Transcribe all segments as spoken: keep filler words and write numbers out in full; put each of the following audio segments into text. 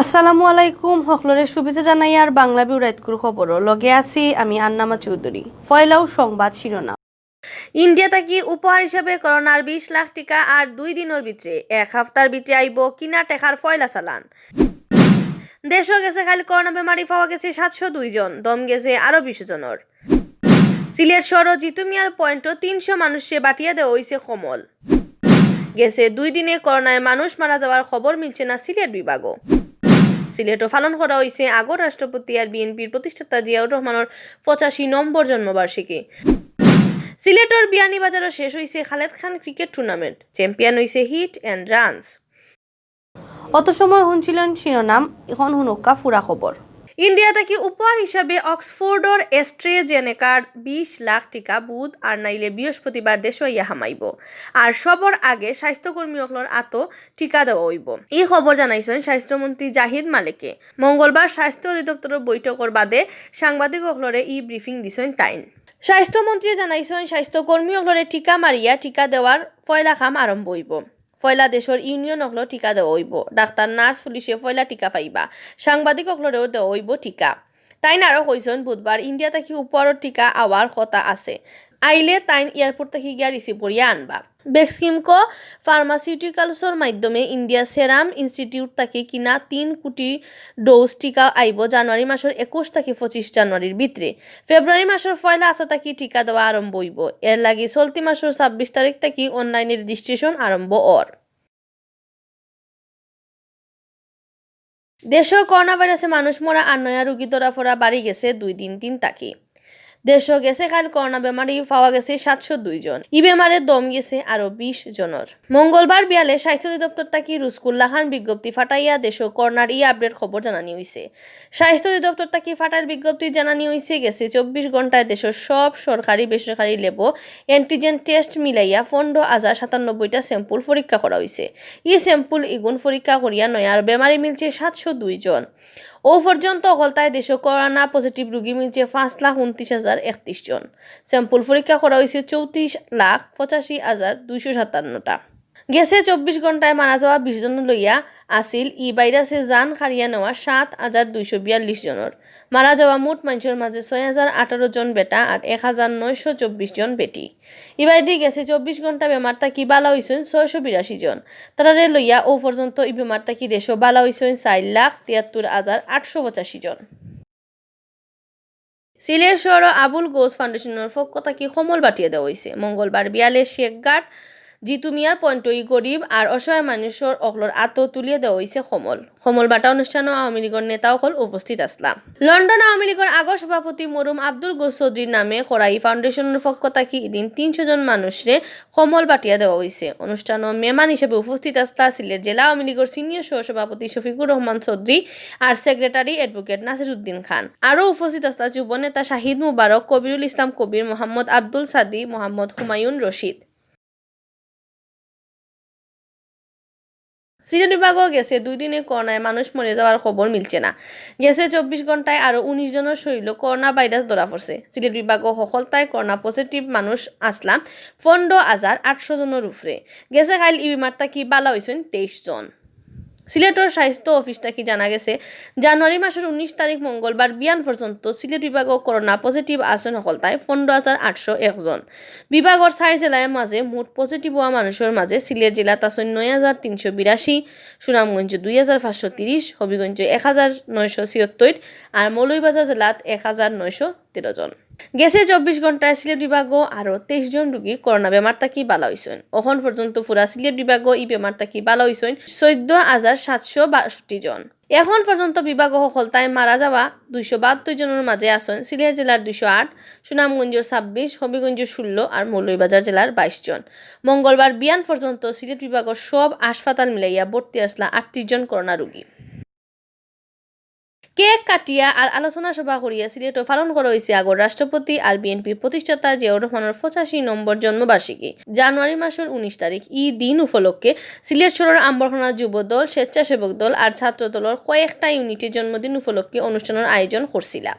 আসসালামু আলাইকুম, হকলরে শুভেচ্ছা জানাইয়ার বাংলা ভিউ রাইতকুর খবরো। লগে আছি আমি আন্নামা চৌধুরী। পয়লাউ সংবাদ শিরোনাম। ইন্ডিয়া থাকি উপহার হিসাবে করোনার বিশ লাখ টিকা আর দুই দিনর ভিতরে, এক হাপ্তার ভিতরে আইবো কিনা টেকার পয়লা চালান। দেশো গেছে কাইল করোনা বেমারি পাওয়া গেছে সাতশো দুই জন, দম গেছে আরো বিশ জনর। সিলেট শহরো জিতু মিয়ার পয়েন্টো তিনশো মানুষরে বাটিয়া দেওয়া অইছে কম্বল। গেছে দুই দিনে করোনায় মানুষ মারা যাওয়ার খবর মিলছে না সিলেট বিভাগো। সিলেটো পালন করা অইছে আগর রাষ্ট্রপতি আর বিএনপির প্রতিষ্ঠাতা জিয়াউর রহমানর পঁচাশি নম্বর জন্মবার্ষিকী। সিলেটর বিয়ানীবাজারো শেষ অইছে খালেদ খান ক্রিকেট টুর্নামেন্ট, চ্যাম্পিয়ন অইছে হিট অ্যান্ড রানস। অত সময় হুনছিলেন শিরোনাম, এখন হুনউক্কা পুরা খবর। ইন্ডিয়া থাকি উপহার হিসাবে অক্সফোর্ডর অ্যাস্ট্রেজেনেকার বিশ লাখ টিকা বুধ আর নাইলে বৃহস্পতিবার দেশো আইয়া হামাইবো। আর সবর আগে স্বাস্থ্যকর্মী অকলর আতো টিকা দেওয়া অইবো। ই খবর জানাইছইন স্বাস্থ্যমন্ত্রী জাহিদ মালেকে। মঙ্গলবার স্বাস্থ্য অধিদপ্তরর বৈঠকর বাদে সাংবাদিক অকলরে ই ব্রিফিং দিছইন তাইন। স্বাস্থ্যমন্ত্রী জানাইছইন স্বাস্থ্যকর্মী অকলরে টিকা মারিয়া টিকা দেওয়ার পয়লা কাম আরম্ভ অইবো। পয়লা দেশর ইউনিয়ন অকলর টিকা দেওয়া অইবো। ডাক্তার, নার্স, পুলিশে পয়লা টিকা পাইবা। সাংবাদিক অকলরেও দেওয়া অইবো টিকা। তাইন আরো কইছইন, বুধবার ইন্ডিয়া থাকি উপহারর টিকা আওয়ার কথা আছে। আইলে তাইন এয়ারপোর্ট থাকি গিয়া রিসিভ করিয়া আনবা। বেক্সিমকো ফার্মাসিউটিক্যালসর মাধ্যমে ইন্ডিয়া সেরাম ইনস্টিটিউট থাকি কিনা তিন কোটি ডোজ টিকা আইবো জানুয়ারি মাসর একুশ থাকি পঁচিশ জানুয়ারির ভিতরে। ফেব্রুয়ারি মাসর পয়লা হাপ্তা থাকি টিকা দেওয়া আরম্ভ অইবো। এর লাগি চলতি মাসর ছাব্বিশ তারিখ থাকি অনলাইনে রেজিস্ট্রেশন আরম্ভ অর। দেশো করোনা ভাইরাসে মানুষ মরা আর নয়া রোগী ধরা পড়া বাড়ি গেছে দুই দিন তিন থাকি। দেশো গেছে কাইল করোনা বেমারি পাওয়া গেছে সাতশো দুই জন। ই বেমারে দম গেছে আরো বিশ জনর। মঙ্গলবার বিয়ালে স্বাস্থ্য অধিদপ্তর থাকি রুজকুল্লা খান বিজ্ঞপ্তি ফাটাইয়া দেশো করোনার ই আপডেট খবর জানানি অইছে। স্বাস্থ্য অধিদপ্তর থাকি ফাটাইল বিজ্ঞপ্তি জানানি অইছে, গেছে চব্বিশ ঘন্টায় দেশর সব সরকারি বেসরকারি ল্যাবো অ্যান্টিজেন টেস্ট মিলাইয়া পনেরো হাজার সাতানব্বইটা স্যাম্পল পরীক্ষা করা অইছে। ই স্যাম্পল ইগুন পরীক্ষা করিয়া নয়া বেমারি মিলছে সাতশো দুই জন। অউ পর্যন্ত হকলতায় দেশো করোনা পজিটিভ রোগী মিলছে পাঁচ লাখ ঊনত্রিশ হাজার একত্রিশ জন। স্যাম্পল পরীক্ষা করা অইছে চৌত্রিশ লাখ পঁচাশি হাজার দুইশো সাতান্নটা। গেছে চব্বিশ ঘন্টায় মারা যাওয়া বিশ জন লইয়া আছিল ই ভাইরাসে জান কাড়িয়া নেওয়া সাত হাজার দুইশো বিয়াল্লিশ জনর। মারা যাওয়া মোট মানষর মাঝে ছয় হাজার আঠারো জন বেটা আর এক হাজার নয়শো চব্বিশ জন বেটি। ইবায়দি গেছে চব্বিশ ঘন্টা বেমার থাকি বালা অইছইন ছয়শো বিরাশি জন। তারারে লইয়া অউ পর্যন্ত ই বেমার থাকি দেশো বালা অইছইন চাইর লাখ তিয়াত্তর হাজার আটশো পঁচাশি জন। সিলেট শহরো আবুল গৌস ফাউন্ডেশনর পক্ষ থাকি কম্বল বাটিয়া দেওয়া অইছে। মঙ্গলবার বিয়ালে শেখঘাট জিতু মিয়ার পয়েন্টো ই গরিব আর অসহায় মানুষর অকলর আতো তুলিয়া দেওয়া অইছে কম্বল। কম্বল বাটা অনুষ্ঠানো আওয়ামী লীগর নেতা অকল উপস্থিত আছলা। লন্ডন আওয়ামী লীগর আগর সভাপতি মরহুম আব্দুল গৌস চৌধুরীর নামে করা ই ফাউন্ডেশনর পক্ষ থাকি ইদিন তিনশো জন মানুষরে কম্বল বাটিয়া দেওয়া অইছে। অনুষ্ঠানো মেহমান হিসাবে উপস্থিত আছলা সিলেট জেলা আওয়ামী লীগর সিনিয়র সহসভাপতি শফিকুর রহমান চৌধুরী আর সেক্রেটারি অ্যাডভোকেট নাসির উদ্দিন খান। আরো উপস্থিত আছলা যুব নেতা শাহিদ মুবারক, কবিরুল ইসলাম কবির, মোহাম্মদ আব্দুল সাদি, মোহাম্মদ হুমায়ুন রশিদ। সিলেট বিভাগো গেছে দুই দিনে করোনায় মানুষ মরি যাওয়ার খবর মিলছে না। গেছে চব্বিশ ঘন্টায় আরো উনিশ জনর শরীরো করোনা ভাইরাস ধরা পড়ছে। সিলেট বিভাগো হকলতায় করোনা পজিটিভ মানুষ আছলা পনেরো হাজার আটশো জনর উপরে। গেছে কাইল ই বেমার থাকি বালা অইছইন তেইশ জন। সিলেটর স্বাস্থ্য অফিস থাকি জানা গেছে, জানুয়ারি মাসর উনিশ তারিখ মঙ্গলবার বিয়ান পর্যন্ত সিলেট বিভাগো করোনা পজিটিভ আছইন হকলতায় পনেরো হাজার আটশো এক জন। বিভাগর চাইর জেলার মাঝে মোট পজিটিভ অওয়া মানুষর মাঝে সিলেট জেলাত আছইন নয় হাজার তিনশো বিরাশি, সুনামগঞ্জ দুই হাজার পাঁচশো তিরিশ, হবিগঞ্জ এক হাজার নয়শো ছিয়াত্তর আর মৌলভীবাজার জেলাত এক হাজার নয়শো তেরো জন। গেছে চব্বিশ ঘন্টায় সিলেট বিভাগো আরো তেইশ জন রোগী করোনা বেমার থাকি বালা অইছইন। অখন পর্যন্ত পুরা সিলেট বিভাগো ই বেমার থাকি বালা অইছইন চৌদ্দ হাজার সাতশো বাষট্টি জন। এখন পর্যন্ত বিভাগো হকলতায় মারা যাওয়া দুইশো বাহাত্তর জনর মাঝে আছইন সিলেট জেলার দুইশো আট, সুনামগঞ্জর ছাব্বিশ, হবিগঞ্জর ষোলো আর মৌলভীবাজার জেলার বাইশ জন। মঙ্গলবার বিয়ান পর্যন্ত সিলেট বিভাগর সব হাসপাতাল মিলাইয়া ভর্তি আছলা আটত্রিশ জন করোনা রোগী। কেক কাটিয়া আর আলোচনা সভা করিয়া সিলেটো পালন করা অইছে আগর রাষ্ট্রপতি আর বিএনপির প্রতিষ্ঠাতা জিয়াউর রহমানর পঁচাশি নম্বর জন্মবার্ষিকী। জানুয়ারি মাসর উনিশ তারিখ ই দিন উপলক্ষে সিলেট শহরর আম্বরখানা যুবদল, স্বেচ্ছাসেবক দল আর ছাত্র দলর কয়েকটা ইউনিটে জন্মদিন উপলক্ষে অনুষ্ঠানর আয়োজন করছিলা।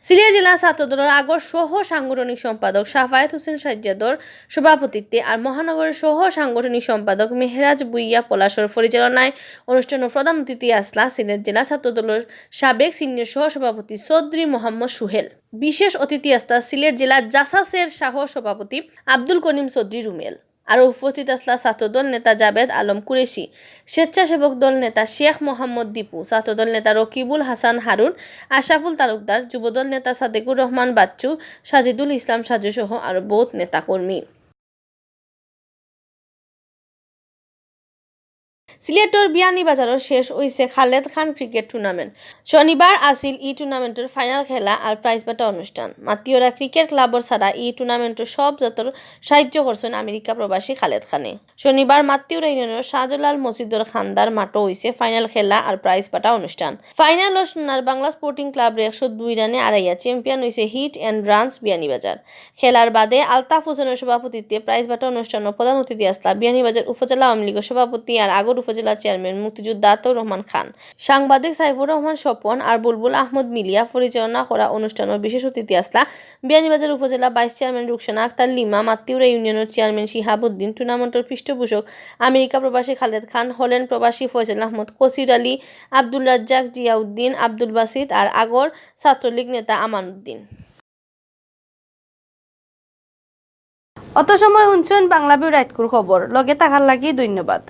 সিলেট জেলা ছাত্রদলর আগর সহ সাংগঠনিক সম্পাদক শাফায়েত হোসেন সাজ্জাদর সভাপতিত্বে আর মহানগরর সহ সাংগঠনিক সম্পাদক মেহরাজ ভুইয়া পলাশর পরিচালনায় অনুষ্ঠানো প্রধান অতিথি আছলা সিলেট জেলা ছাত্রদলর সাবেক সিনিয়র সহ সভাপতি চৌধুরী মোহাম্মদ সুহেল। বিশেষ অতিথি আছলা সিলেট জেলা জাসাসের সহ সভাপতি আব্দুল করিম চৌধুরী রুমেল। আরও উপস্থিত আছলা ছাত্রদল নেতা জাবেদ আলম কুরেশি, স্বেচ্ছাসেবক দল নেতা শেখ মোহাম্মদ দীপু, ছাত্রদল নেতা রকিবুল হাসান হারুন, আশরাফুল তালুকদার, যুবদল নেতা সাদেকুর রহমান বাচ্চু, সাজিদুল ইসলাম সাজু সহ আরও বউত নেতাকর্মী। সিলেটর বিয়ানীবাজারো শেষ অইছে খালেদ খান ক্রিকেট টুর্নামেন্ট। শনিবার আছিল ই টুর্নামেন্টর ফাইনাল খেলা আর প্রাইজ বাটা অনুষ্ঠান। মাতিউরা ক্রিকেট ক্লাবর ছাড়া ই টুর্নামেন্টর সব জাতর সাহায্য করছইন আমেরিকা প্রবাসী খালেদ খানে। শনিবার মাতিউরা ইউনিয়নর শাহজালাল মসজিদর খান্দার মাঠো অইছে ফাইনাল খেলা আর প্রাইজ বাটা অনুষ্ঠান। ফাইনালো সোনার বাংলা স্পোর্টিং ক্লাবরে একশো দুই রানে আরাইয়া চ্যাম্পিয়ন অইছে হিট অ্যান্ড রানস বিয়ানীবাজার। খেলার বাদে আলতাফ হোসেনর সভাপতিত্বে প্রাইজ বাটা অনুষ্ঠানো প্রধান অতিথি আছলা বিয়ানীবাজার উপজেলা আওয়ামী লীগর সভাপতি আর আগর উপজেলা চেয়ারম্যান মুক্তিযোদ্ধা আতাউর রহমান খান। সাংবাদিক সাইফুর রহমান স্বপন আর বুলবুল আহমদ মিলিয়া পরিচালনা করা অনুষ্ঠানো বিশেষ অতিথি আছলা বিয়ানীবাজার উপজেলা ভাইস চেয়ারম্যান রুকসানা আক্তার লিমা, মাতিউরা ইউনিয়নর চেয়ারম্যান শিহাবুদ্দিন, টুর্নামেন্টর পৃষ্ঠপোষক আমেরিকা প্রবাসী খালেদ খান, হল্যান্ড প্রবাসী ফয়সাল আহমদ, কসির আলী, আব্দুল রাজ্জাক, জিয়াউদ্দিন, আব্দুল বাসিত আর আগর ছাত্রলীগ নেতা আমানুদ্দিন। অত সময় হুনছইন বাংলা ভিউ রাইতকুর খবর। লগে থাকার লাগি ধন্যবাদ।